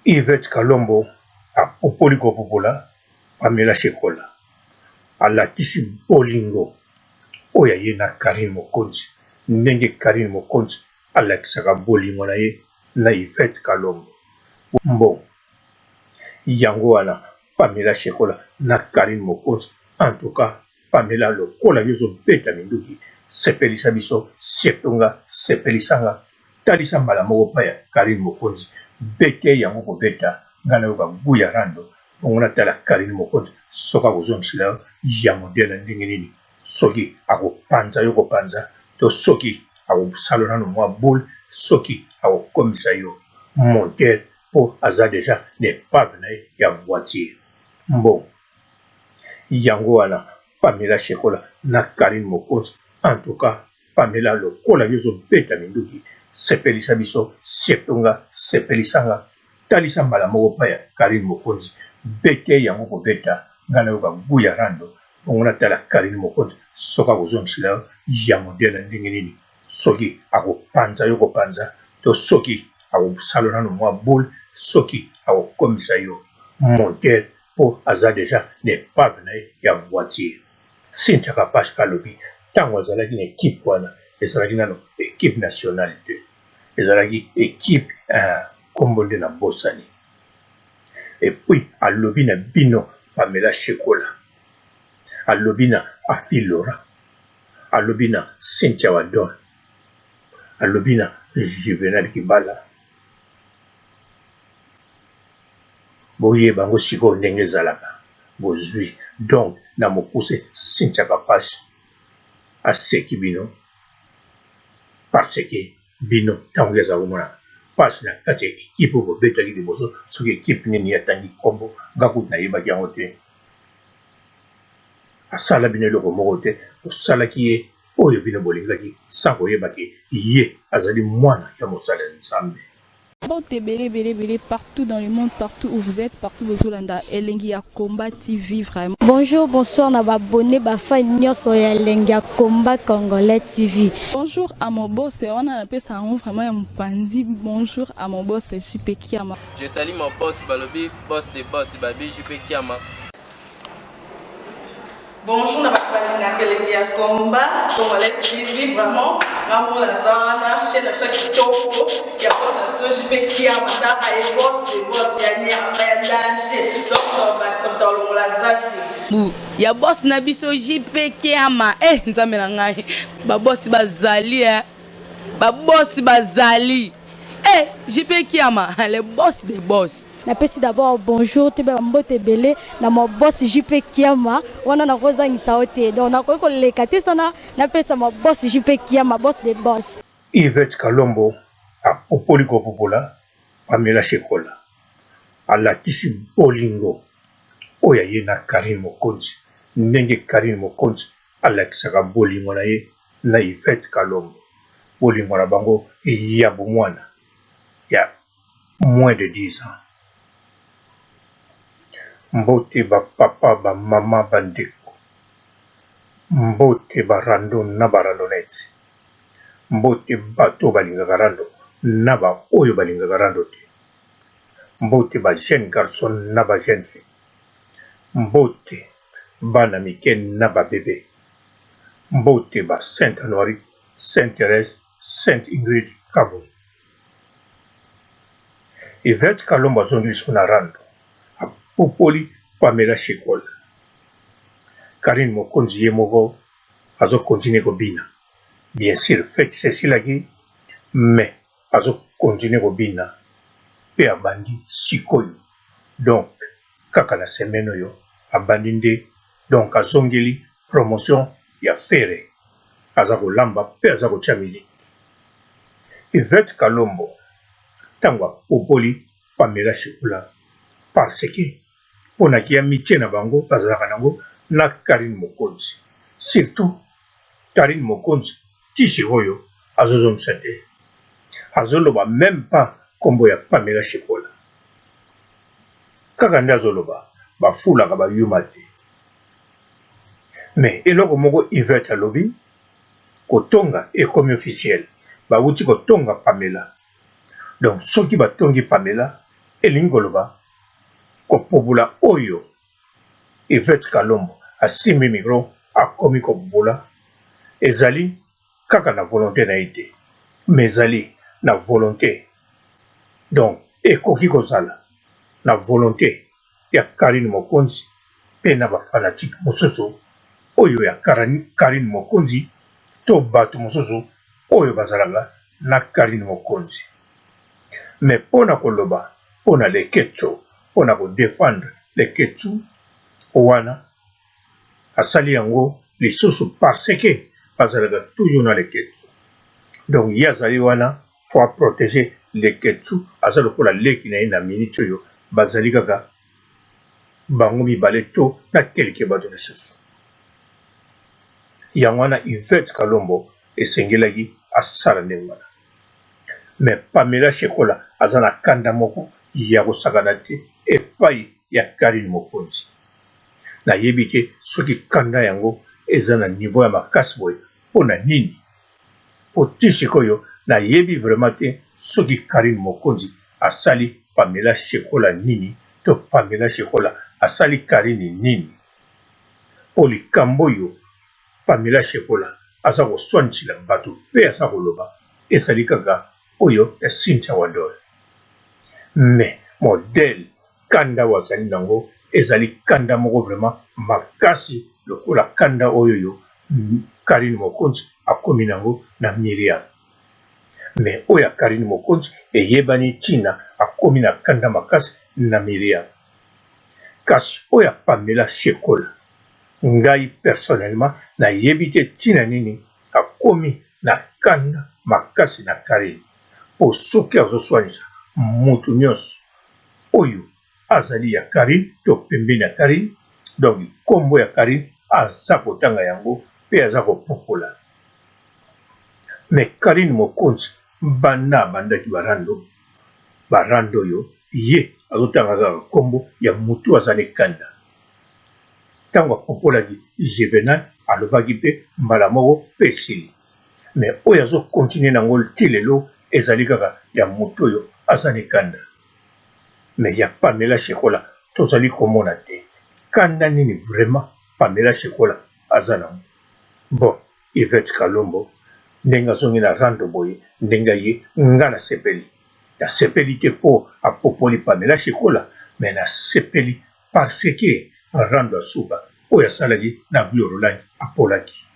Yvette Kalombo apupoli kopupola Pamela Shekola alakisi bolingo oyo ya ye na Carine Mokonzi ndenge Carine Mokonzi alakisaka bolingo na ye na Yvette Kalombo mbongo yango wana Pamela Shekola na Carine Mokonzi en tout cas Pamela lokola yo ozobeta minduki sepelisa biso surtout nga sepelisa nga talisa mbala moko pa ya Carine Mokonzi bete yango kobeta nga nayoka gout ya rando bongo natala Carine Mokonzi soki akozongisela yo ya modèle ya ndenge nini soki akopanza yo kopanza to soki akosala nanu mwa boule soki akokomisa yo monteur po aza dejà na epave na ye ya voiture mbongo Yango wana Pamela Shekola na Carine Mokonzi en tout cas Pamela lokola yo ozo beta minduki sepelisa biso surtout nga sepelisa nga talisa mbala moko pa ya Carine Mokonzi bete yango kobeta nga nayoka gout ya rando bongo natala Carine Mokonzi soki akozongisela yo ya modèle ya ndenge nini soki akopanza yo kopanza to soki akosala nanu mwa boule soki akokomisa yo monteur po aza dejà na epave na ye ya voiture. Cynthia Kapash alobi tango azalaki na equipe wana ezalaki nanu equipe nationale te ezalaki equipe eeh kombo nde na bosani et puis alobi na bino Pamela Shekola alobi na Afy Laura alobi na Cynthia Wadol alobi na Juvenal Kibala Boyeba yango sikoyo ndenge ezalaka bozui donc na mokuse cynthia kapash aseki bino parce que bino tango ye aza komona pasi na kati ya equipe oyo bobetaki liboso soki equipe nini ye atangi kombo nga kutu nayebaki yango te asala bino eloko moko te bosalaki ye oyo bino bolingaki sans koyeba ke ye azali mwana ya mosali ya Nzambe. Mbote ebele ebele ebele partout dans le monde partout où vous êtes partout bozolanda elengi ya combat TV vraiment. Bonjour bonsoir na ba abonnes ba fan nionso ya elengi ya combat congolais TV. Bonjour à mon boss wana napesa yango vraiment ya mopanzi bonjour à mon boss JP Kiama. Je salue mon boss balobi boss de boss babi JP Kiama. Bonjour na bato balingaka elengi ya combat congolais TV vraiment nga moko naza wana chaîne na biso ya kitoko ya boss na biso JP Kiama tala ye boss de boss ya nyama ya danger donc tobakisa moto alongola zaki bu ya boss na biso JP Kiama eh nzambe na ngai ba boss bazali eh ba boss bazali eh JP Kiama le boss de boss. Napesi d'abord bonjour toyeba ba mbote ebele na ma boss JP Kiama wana nakozangisa yo te donc nakoki koleka te sana napesa ma boss JP Kiama boss de boss. Yvette Kalombo apupoli kopupola Pamela Shekola alakisi bolingo oyo ya ye na Carine Mokonzi ndenge Carine Mokonzi alakisaka bolingo na ye na Yvette Kalombo bolingo na bango ya bomwana ya moins de 10 ans. Mbote ba papa, ba mama, ba ndeko. Mbote ba rando na ba randonnette. Mbote bato oyo balingaka rando na ba oyo balingaka rando te. Mbote ba jeunes garçons na ba jeunes filles. Mbote bana mike na ba bebe. Mbote ba Sainte Honorine, Sainte Therèse, Sainte Ingrid Kabongo. Yvette Kalombo azongi lisusu na rando, apupoli Pamela Shekola. Carine Mokonzi ye moko azo continuer kobina. Bien sur feti esi esilaki mais azo continuer kobina pe abandi sikoyo donc kaka na semaine oyo abandi nde donc azongeli promotion ya Ferre aza kolamba pe aza kotia musique. Yvette Kalombo tango apopoli Pamela Shekola parce que pona ki amitie na bango bazalaka nango na Carine Mokonzi surtout Carine Mokonzi ti sikoyo azozongisa te azoloba meme pas kombo ya Pamela Shekola kaka nde azoloba bafulaka ba yuma te mais eloko moko Yvette alobi kotonga ekomi officiel bawuti kotonga Pamela donc soki batongi Pamela. Elingi koloba kopobola oyo Yvette Kalombo asimbi micro akomi kobola ezali kaka na volonte na ye te mais ezali na volonte donc ekoki kozala na volonte ya Carine Mokonzi pe na ba fanatiques mosusu oyo ya Carine Mokonzi to bato mosusu oyo bazalaka na Carine Mokonzi. Mais mpo na koloba mpo na Leketshou, mpo na ko defendre Leketshou wana asali yango lisusu parce que bazalaka toujours na Leketshou. Donc ye azali wana faut a proteger Leketshou, aza lokola leki na ye na minute oyo bazali kaka bango mibale to na quelques bato lisusu. Yango wana Yvette Kalombo esengelaki asala ndenge wana. Mais Pamela Shekola aza na kanda moko ya kosakana te epai ya Carine Mokonzi. Nayebi te soki kanda yango eza na niveau ya makasi boye mpo na nini? Po ti sikoyo nayebi vraiment te soki Carine Mokonzi asali Pamela Shekola nini to Pamela Shekola asali Carine nini? Po likambo oyo Pamela Shekola aza koswanisela batu pe aza koloba ezali kaka oyo ya Cynthia Wadol. Mais modèle kanda oyo azali nango ezali kanda moko vraiment makasi lokola kanda oyo yo Carine Mokonzi akomi nango na Myriam. Mais oyo ya Carine Mokonzi eyebani tina akomi na kanda makasi na Myriam. Kasi oyo ya Pamela Shekola ngai personnellement nayebi te tina nini akomi na kanda makasi na Carine po soki azoswanisa mutu nionso oyo azali ya Carine to pembeni ya Carine donc kombo ya Carine aza kotanga yango pe aza kopopola mais Carine Mokonzi banda abandaki ba rando ba rando oyo ye azotanga kaka kombo ya mutu aza ne kanda tango apopolaki Juvenal alobaki pe mbala moko pe esili mais oyo azo continuer nango ti lelo ezali kaka ya mutu oyo aza ne kanda mais ya Pamela Shekola tozali komona te kanda nini vraiment Pamela Shekola aza nango bon Yvette Kalombo ndenge azongi na rando boye ndenge aye nga nasepeli nasepeli te po apopoli Pamela Shekola mais nasepeli parce que rando ya suka oyo asalaki na Gloria Olangi apolaki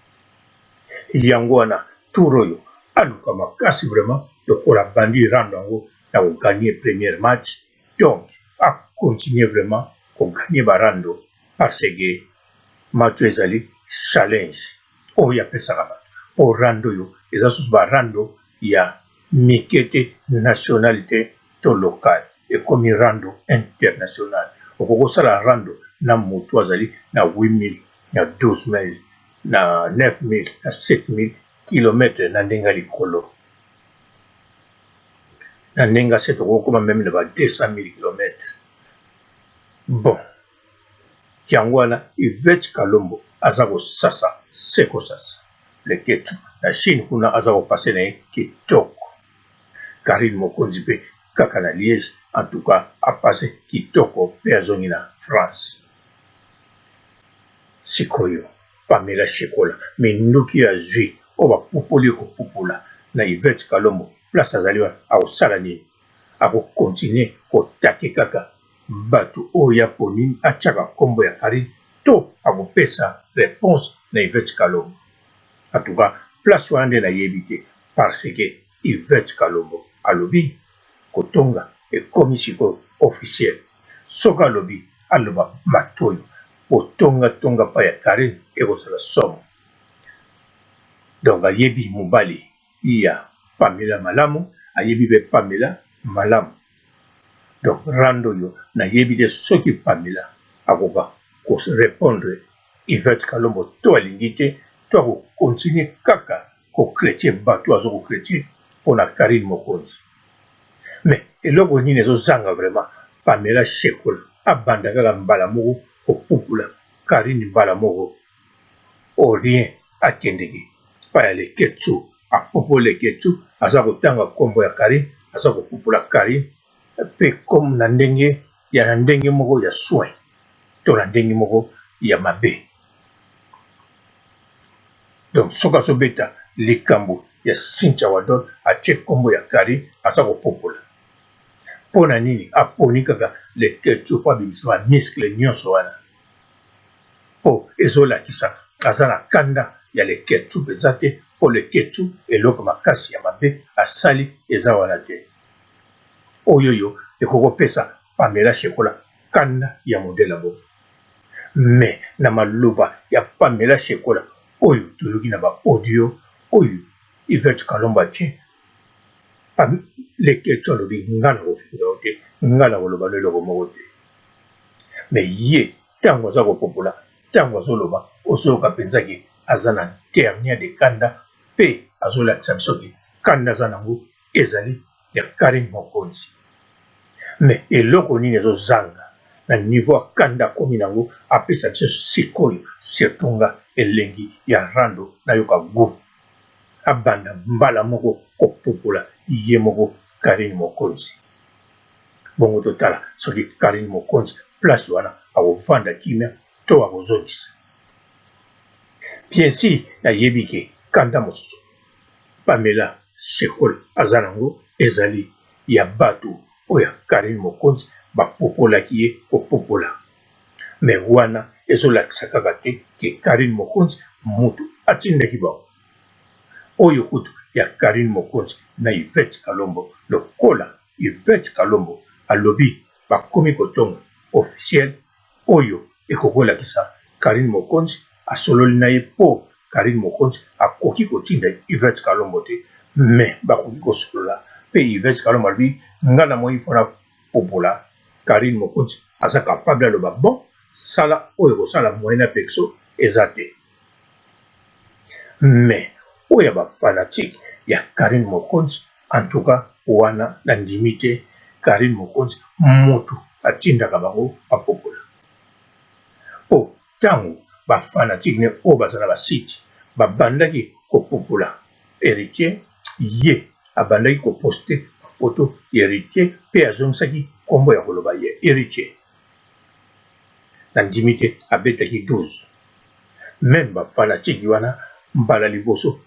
yango wana tour oyo aluka makasi vraiment lokola abandi rando yango na ko gagner première match donc a continuer vraiment ko gagner ba rando parce que match oyo ezali challenge oyo apesaka bato po rando oyo eza susu ba rando ya mike te national te to local ekomi rando international okoki kosala rando na motu azali na 8000 na 12000 na 9000 na 7000 kilomètre na ndenge ya likolo na ndenge ya se tokoki kokoma meme na ba 200 000 kilomètre bon yango wana Yvette Kalombo aza kosasa se kosasa Leketchou na Chine kuna aza kopase na ye kitoko Carine Mokonzi pe kaka na Liège en tout cas apase kitoko pe azongi na France sikoyo Pamela Shekola minduki oyo azwi oyo bapupoli ye kopupola na Yvette Kalombo place azali wana akosala nini ako continuer ko taquer kaka batu oyo ya poni atiaka kombo ya Carine to akopesa reponse na Yvette Kalombo en tout cas place wana nde nayebi te parce que Yvette Kalombo alobi kotonga ekomi sikoyo officiel soki alobi aloba matoyo botonga tonga pa ya Carine ekozala somo donc ayebi mobali ya Pamela malamu ayebi pe Pamela malamu donc rando oyo nayebi te soki Pamela akoka ko repondre Yvette Kalombo to alingi te to ako continuer kaka ko cretier batu azo ko cretier pona Carine Mokonzi mais eloko nini ezo zanga vraiment Pamela Shekola abanda kaka mbala moko kopupula Carine mbala moko au rien akendeke epai ya Leketshou apupoli Leketshou aza kotanga kombo ya Carine aza kopupula Carine. pe comme na ndenge ya na ndenge moko ya soin to na ndenge moko ya mabe. Donc soki azobeta likambo ya Cynthia Wadol atie kombo ya Carine aza kopopola. Mpo na nini aponi kaka Leketchou mpo abimisa ba muscle nyonso wana? Mpo ezolakisa aza na kanda ya Leketchou mpenza te, mpo Leketchou eloko makasi ya mabe asali eza wana te. Oyoyo ekoki kopesa Pamela Shekola kanda ya modèle ya bongo. Mais na maloba ya Pamela Shekola oyo toyoki na ba audio oyo Yvette Kalombo atie, Leketchou alobi nga nakofinga yo te, nga nakoloba no eloko moko te. Mais ye tango aza kopopola, tango azoloba ozoyoka penza ke aza na dernier de kanda pe azolakisa biso ke kanda aza nango ezali ya Carine Mokonzi. Mais eloko nini ezo zanga na niveau ya kanda akomi nango apesa biso sikoyo surtout nga elengi ya rando nayoka gout abanda mbala moko kopupola ye moko Carine Mokonzi. Bongo totala soki Carine Mokonzi place wana akovanda kimia to akozongisa. Bien sur nayebi ke kanda mosusu Pamela Shekola aza nango ezali ya batu oyo ya Carine Mokonzi ba popolaki ye ko popola mais wana ezo lakisa kaka te ke Carine Mokonzi mutu atindaki bango. Oyo kutu ya Carine Mokonzi na Yvette Kalombo lokola Yvette Kalombo alobi bakomi kotonga officiel oyo ekoki kolakisa Carine Mokonzi asololi na ye po Carine Mokonzi akoki kotinda Yvette Kalombo te mais bakoki kosolola pe Yvette Kalombo alobi nga na moi faut na popola Carine Mokonzi aza capable aloba bon sala oyo okosala moyen na pekso eza te mais oyo ya ba fanatique ya Carine Mokonzi en tout cas wana na ndimi te Carine Mokonzi mutu atindaka bango ba popola po tangu ba fanatique ne oyo baza na ba site ba bandaki ko popola Heritier ye abandaki ko poste ba photo ya Heritier pe azongisaki kombo ya koloba ya Heritier na ndimi te abetaki 12 meme ba fanatique wana mbala liboso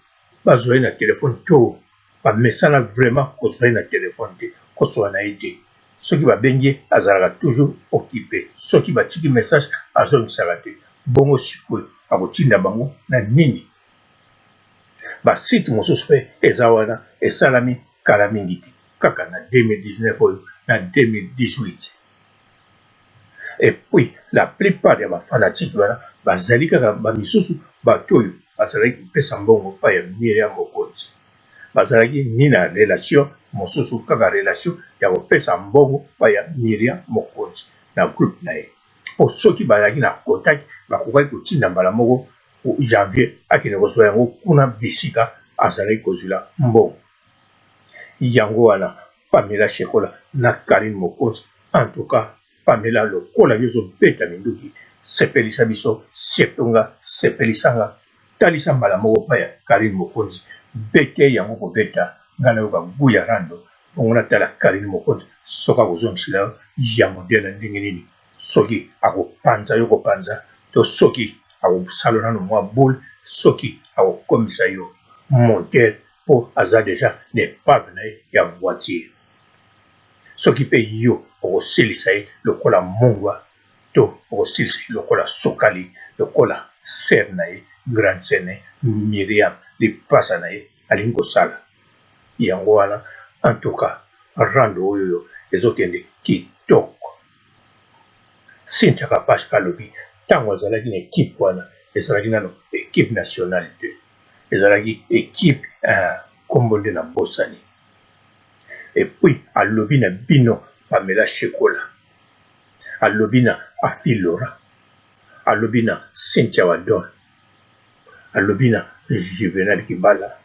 bazua ye na telephone to ba mesana vraiment kozua ye na telephone te kosua na ye te soki ba bengi ye azalaka toujours occupe soki ba tiki message azongisaka te bongo sikoyo akotinda bango na nini? Ba site mosusu pe eza wana esalami kala mingi te kaka na 2019 oyo na 2018 et puis la plupart ya ba fanatiques wana bazali kaka ba misusu bato oyo bazalaki kopesa mbongo epai ya Miriam Mokonzi bazalaki ni na relation mosusu kaka relation ya kopesa mbongo epai ya Miriam Mokonzi na groupe na ye po soki bazalaki na contact bakokaki kotinda mbala moko Janvier akende kozwa yango kuna bisika azalaki kozwila mbongo. Yango wana Pamela Shekola na Carine Mokonzi en tout cas Pamela lokola yo ozo beta minduki sepelisa biso surtout nga sepelisa nga talisa mbala moko pa ya Carine Mokonzi bete yango kobeta nga nayoka gout ya rando bongo natala Carine Mokonzi soki akozongisela yo ya modèle ya ndenge nini soki akopanza yo kopanza to soki akosala nanu mwa boule soki akokomisa yo monteur po aza dejà na epave na ye ya voiture soki pe yo okosilisa ye lokola mungwa to okosilisa ye lokola sukali lokola sœur na ye grande sœur na ye Myriam lipasa na ye alingi kosala yango wana en tout cas rando oyo ezokende kitoko. Cynthia Kapash alobi tango azalaki na equipe wana ezalaki nano equipe nationale te ezalaki equipe eh, kombo nde nabosani et puis alobi na bino Pamela Shekola alobi na Afi Laura alobi na Cynthia Wadol alobi na Juvenal Kibala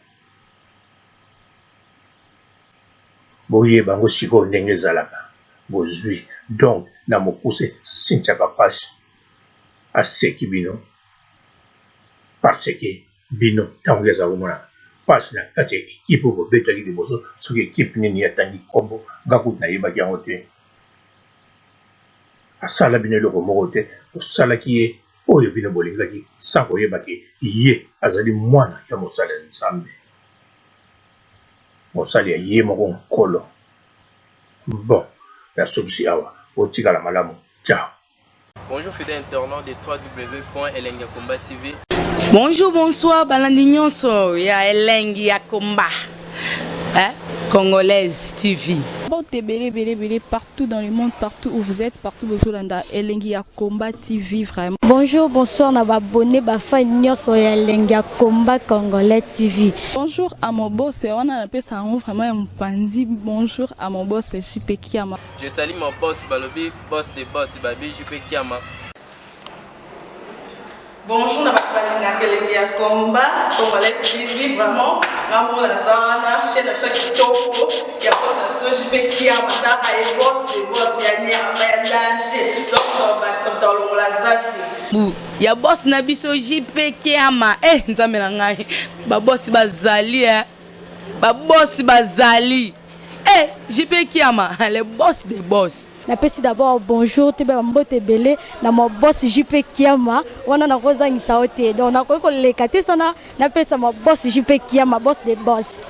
boyeba yango sikoyo ndenge ezalaka bozui donc na mokuse cynthia kapash aseki bino parce que bino tango ye aza komona mpasi na kati ya ekipe oyo bobetaki liboso. Soki ekipe nini ye atangi nkombo, nga kutu nayebaki yango te. Asala bino eloko moko te, bosalaki ye oyo bino bolingaki sans koyeba ke ye azali mwana ya mosali ya Nzambe, mosali ya ye moko Nkolo. Bon, nasukisi awa, botikala malamu, ciao. Bonjour fidèle internaute de www.elengiyakomba TV. Bonjour, bonsoir, balandi nyonso ya Elengi ya Komba. Hein? Congolaise TV. Mbote ebele ebele ebele partout dans le monde, partout où vous êtes, partout bozolanda Elengi ya Combat TV vraiment. Bonjour, bonsoir na ba abonné, ba fan nyonso ya Elengi ya Combat Congolais TV. Bonjour à mon boss, wana napesa yango vraiment ya mopandi. Bonjour à mon boss JP Kiama. Je salue mon boss balobi boss de boss babi JP Kiama. Bonjour na bato balingaka Elengi ya Combat Congolais TV. Vraiment, nga moko naza wana, chaîne na biso ya kitoko ya boss na biso JP Kiama. Taka ye, boss de boss ya nyama ya danger. Donc tobakisa moto alongola zaki Bu ya boss na biso JP Kiama. Eh, Nzambe na ngai, babosi bazali, eh. Babosi bazali. Eh, JP Kiama, le boss des boss. Napesi d'abord bonjour, toyeba mbote ebele na ma boss JP Kiama. Wana nakozangisa yo te, donc nakoki koleka te sana napesa ma boss JP Kiama, boss de boss.